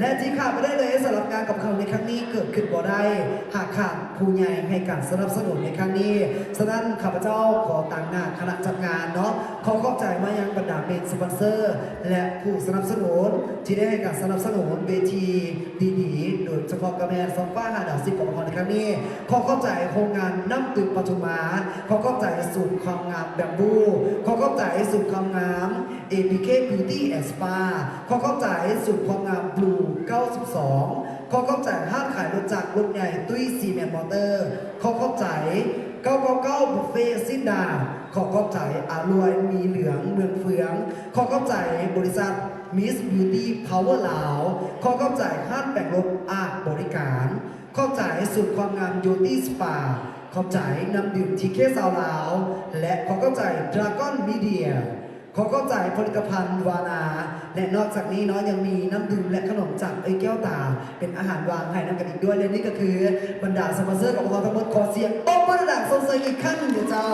ແລະທີ່ຂາດບໍ່ໄດ້ເລີຍສຳລັບງານກອງຂ່າວໃນຄັ້ງນີ້ເກີດຂຶ້ນບໍ່ໄດ້ ຫາກຂາດຜູ້ໃຫຍ່ໃຫ້ການສະໜັບສະໜູນໃນຄັ້ງນີ້. ສະນັ້ນ ຂ້າພະເຈົ້າຂໍຕາງໜ້າຄະນະຈັດງານເນາະ ຂໍຂອບໃຈມາຍັງບັນດາເມນສະປອນເຊີ ແລະຜູ້ສະໜັບສະໜູນ ທີ່ໄດ້ໃຫ້ການສະໜັບສະໜູນເວທີດີໆ ໂດຍສະເພາະກໍແມ່ນຊອງຟ້າຫ້າດາວສິບຂອງເຮົາໃນຄັ້ງນີ້. ຂໍຂອບໃຈໂຮງງານນ້ຳດື່ມປະທຸມມາ, ຂໍຂອບໃຈສູນຄວາມງາມແບມບູ, ຂໍຂອບໃຈສູນຄວາມງາມ ເອ ບີ ເຄ Beauty and Spa, ຂໍຂອບໃຈສູນຄວາມງາມ Blue ເກົ້າສິບສອງ, ຂໍຂອບໃຈຮ້ານຂາຍລົດຈັກລົດໃຫຍ່ ຕຸ້ຍຊີເມັນມອເຕີ, ຂໍຂອບໃຈ ເກົ້າເກົ້າເກົ້າ ບຸບເຟຊິນດາ, ຂໍຂອບໃຈອາລວຍໝີເຫຼືອງເມືອງເຟືອງ, ຂໍຂອບໃຈບໍລິສັດ Miss Beauty Power ລາວ, ຂໍຂອບໃຈຮ້ານແປງລົດອາດບໍລິການ, ຂອບໃຈສູນຄວາມງາມ Beauty Spa, ຂອບໃຈນ້ຳດື່ມ ທີ ເຄ ຊາວລາວ ແລະ ຂໍຂອບໃຈ Dragon Media, ຂໍຂອບໃຈຜະລິດຕະພັນວານາ ແລະ ນອກຈາກນີ້ເນາະ ຍັງມີນ້ຳດື່ມ ແລະ ຂະໜົມຈາກເອື້ອຍແກ້ວຕາ ເປັນອາຫານວ່າງໃຫ້ນຳກັນອີກດ້ວຍ ແລະ ນີ້ກໍຄືບັນດາສະປອນເຊີຂອງພວກເຮົາທັງໝົດ. ຂໍສຽງຕົບມືດັງໆ ຊົມເຊີຍອີກຄັ້ງໜຶ່ງເດີເຈົ້າ.